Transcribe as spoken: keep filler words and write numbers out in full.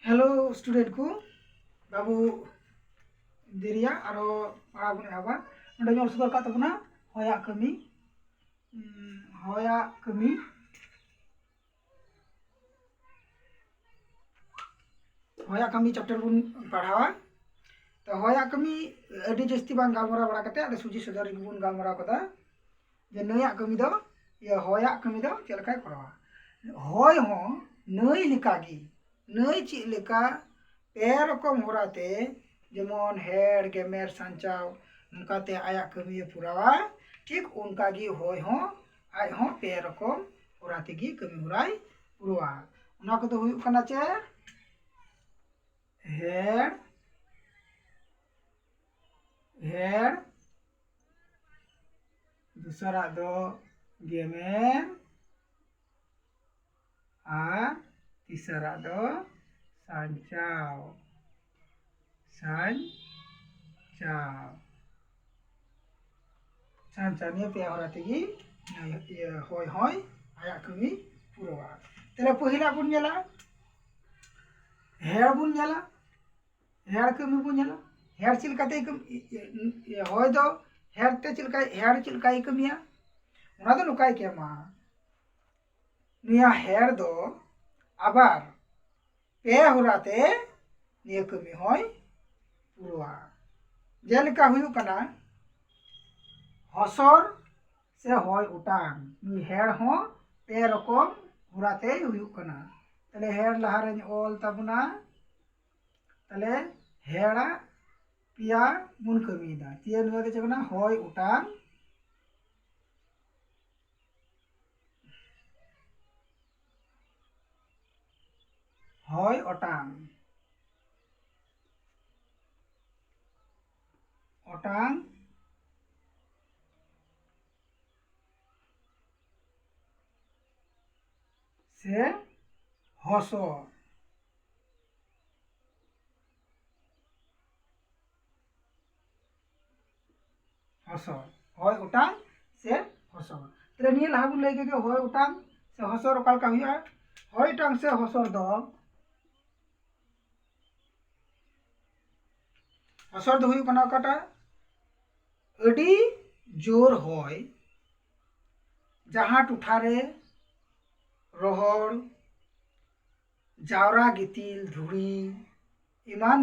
Hello student ᱠᱚ, ᱵᱟᱹᱵᱩ ᱫᱮᱨᱤᱭᱟ ᱟᱨᱚ ᱯᱟᱲᱦᱟᱣ ᱵᱚᱱ ᱮᱦᱚᱵᱟ᱾ ᱱᱚᱰᱮᱧ ᱚᱞ ᱥᱚᱫᱚᱨ ᱠᱟᱜ ᱛᱟᱵᱚᱱᱟ ᱦᱚᱭᱟᱜ ᱠᱟᱹᱢᱤ᱾ ᱩᱸ, ᱦᱚᱭᱟᱜ ᱠᱟᱹᱢᱤ, ᱦᱚᱭᱟᱜ ᱠᱟᱹᱢᱤ chapter ᱵᱚᱱ ᱯᱟᱲᱦᱟᱣᱟ᱾ ᱛᱚ ᱦᱚᱭᱟᱜ ᱠᱟᱹᱢᱤ ᱟᱹᱰᱤ ᱡᱟᱹᱥᱛᱤ ᱵᱟᱝ ᱜᱟᱞᱢᱟᱨᱟᱣ ᱵᱟᱲᱟ ᱠᱟᱛᱮ ᱟᱫᱚ ᱥᱚᱡᱷᱮ ᱥᱚᱫᱚᱨ ᱨᱮᱜᱮ ᱵᱚᱱ ᱜᱟᱞᱢᱟᱨᱟᱣ ᱠᱟᱫᱟ ᱡᱮ ᱱᱟᱹᱭᱟᱜ ᱠᱟᱹᱢᱤ ᱫᱚ, ᱤᱭᱟᱹ, ᱦᱚᱭᱟᱜ ᱠᱟᱹᱢᱤ ᱫᱚ ᱪᱮᱫ ᱞᱮᱠᱟᱭ ᱠᱚᱨᱟᱣᱟ᱾ ᱦᱚᱭ ᱦᱚᱸ ᱱᱟᱹᱭ ᱞᱮᱠᱟᱜᱮ, ᱱᱟᱹᱭ ᱪᱮᱫ ᱞᱮᱠᱟ ᱯᱮ ᱨᱚᱠᱚᱢ ᱦᱚᱨᱟᱛᱮ, ᱡᱮᱢᱚᱱ ᱦᱮᱲ, ᱜᱮᱢᱮᱨ, ᱥᱟᱧᱪᱟᱣ, ᱱᱚᱝᱠᱟᱛᱮ ᱟᱭᱟᱜ ᱠᱟᱹᱢᱤᱭᱮ ᱯᱩᱨᱟᱹᱣᱟ, ᱴᱷᱤᱠ ᱚᱱᱠᱟᱜᱮ ᱦᱚᱭ ᱦᱚᱸ ᱟᱡ ᱦᱚᱸ ᱯᱮ ᱨᱚᱠᱚᱢ ᱦᱚᱨᱟ ᱛᱮᱜᱮ ᱠᱟᱹᱢᱤ ᱦᱚᱨᱟᱭ ᱯᱩᱨᱟᱹᱣᱟ᱾ ᱚᱱᱟ ᱠᱚᱫᱚ ᱦᱩᱭᱩᱜ ᱠᱟᱱᱟ ᱪᱮᱫ? ᱦᱮᱲ, ᱦᱮᱲ, ᱫᱚᱥᱟᱨᱟᱜ ᱫᱚ ᱜᱮᱢᱮᱨ, ᱟᱨ ᱛᱮᱥᱟᱨᱟᱜ ᱫᱚ ᱥᱟᱧᱪᱟᱣ, ᱥᱟᱧᱪᱟᱣ, ᱥᱟᱧᱪᱟᱣ᱾ ᱱᱤᱭᱟᱹ ᱯᱮᱭᱟ ᱦᱚᱨᱟ ᱛᱮᱜᱮ, ᱤᱭᱟᱹ, ᱦᱚᱭ ᱦᱚᱸᱭ ᱟᱭᱟᱜ ᱠᱟᱹᱢᱤ ᱯᱩᱨᱟᱹᱣᱟ᱾ ᱛᱟᱦᱞᱮ ᱯᱟᱹᱦᱤᱞᱟᱜ ᱵᱚᱱ ᱧᱮᱞᱟ, ᱦᱮᱲ ᱵᱚᱱ ᱧᱮᱞᱟ, ᱦᱮᱲ ᱠᱟᱹᱢᱤ ᱵᱚᱱ ᱧᱮᱞᱟ᱾ ᱦᱮᱲ ᱪᱮᱫ ᱞᱮᱠᱟᱛᱮ ᱠᱟᱹᱢ-, ᱤ-, ᱤ-, ᱤ-, ᱦᱚᱭ ᱫᱚ ᱦᱮᱲ ᱛᱮ ᱪᱮᱫ ᱞᱮᱠᱟᱭ, ᱦᱮᱲ ᱪᱮᱫ ᱞᱮᱠᱟᱭ ᱠᱟᱹᱢᱤᱭᱟ? ᱚᱱᱟ ᱫᱚ ᱱᱚᱝᱠᱟᱭ ᱠᱟᱹᱢᱟ, ᱱᱩᱭᱟ ᱦᱮᱲ ᱫᱚ ᱟᱵᱟᱨ ᱯᱮ ᱦᱚᱨᱟ ᱛᱮ ᱱᱤᱭᱟᱹ ᱠᱟᱹᱢᱤ ᱦᱚᱸᱭ ᱯᱩᱨᱟᱹᱣᱟ᱾ ᱡᱮᱞᱮᱠᱟ ᱦᱩᱭᱩᱜ ᱠᱟᱱᱟ ᱦᱚᱥᱚᱨ ᱥᱮ ᱦᱚᱭ ᱚᱴᱟᱝ, ᱱᱩᱭ ᱦᱮᱲ ᱦᱚᱸ ᱯᱮ ᱨᱚᱠᱚᱢ ᱦᱚᱨᱟ ᱛᱮᱭ ᱦᱩᱭᱩᱜ ᱠᱟᱱᱟ᱾ ᱛᱟᱦᱞᱮ ᱦᱮᱲ ᱞᱟᱦᱟᱨᱮᱧ ᱚᱞ ᱛᱟᱵᱚᱱᱟ, ᱛᱟᱦᱞᱮ ᱦᱮᱲᱟᱜ ᱯᱮᱭᱟ ᱵᱚᱱ ᱠᱟᱹᱢᱤᱭᱮᱫᱟ᱾ ᱛᱤᱭᱟᱹ ᱱᱚᱣᱟ ᱫᱚ ᱪᱮᱫ ᱠᱟᱱᱟ? ᱦᱚᱭ ᱚᱴᱟᱝ, ᱦᱚᱭ ᱚᱴᱟᱝ, ᱚᱴᱟᱝ ᱥᱮ ᱦᱚᱥᱚᱨ᱾ ᱦᱚᱥᱚᱨ, ᱦᱚᱭ ᱚᱴᱟᱝ ᱥᱮ ᱦᱚᱥᱚᱨ᱾ ᱛᱟᱦᱞᱮ ᱱᱤᱭᱟᱹ ᱞᱟᱦᱟ ᱵᱚᱱ ᱞᱟᱹᱭ ᱠᱮᱫ ᱜᱮ, ᱦᱚᱭ ᱚᱴᱟᱝ ᱥᱮ ᱦᱚᱥᱚᱨ ᱚᱠᱟ ᱞᱮᱠᱟ ᱦᱩᱭᱩᱜᱼᱟ? ᱦᱚᱭ ᱚᱴᱟᱝ ᱥᱮ ᱦᱚᱥᱚᱨ ᱫᱚ ᱚᱥᱚᱨ ᱫᱚ ᱦᱩᱭᱩᱜ ᱠᱟᱱᱟ ᱚᱠᱟᱴᱟᱜ? ᱟᱹᱰᱤ ᱡᱳᱨ ᱦᱚᱭ, ᱡᱟᱦᱟᱸ ᱴᱚᱴᱷᱟ ᱨᱮ ᱨᱚᱦᱚᱲ, ᱡᱟᱣᱨᱟ ᱜᱤᱛᱤᱞ, ᱫᱷᱩᱲᱤ ᱮᱢᱟᱱ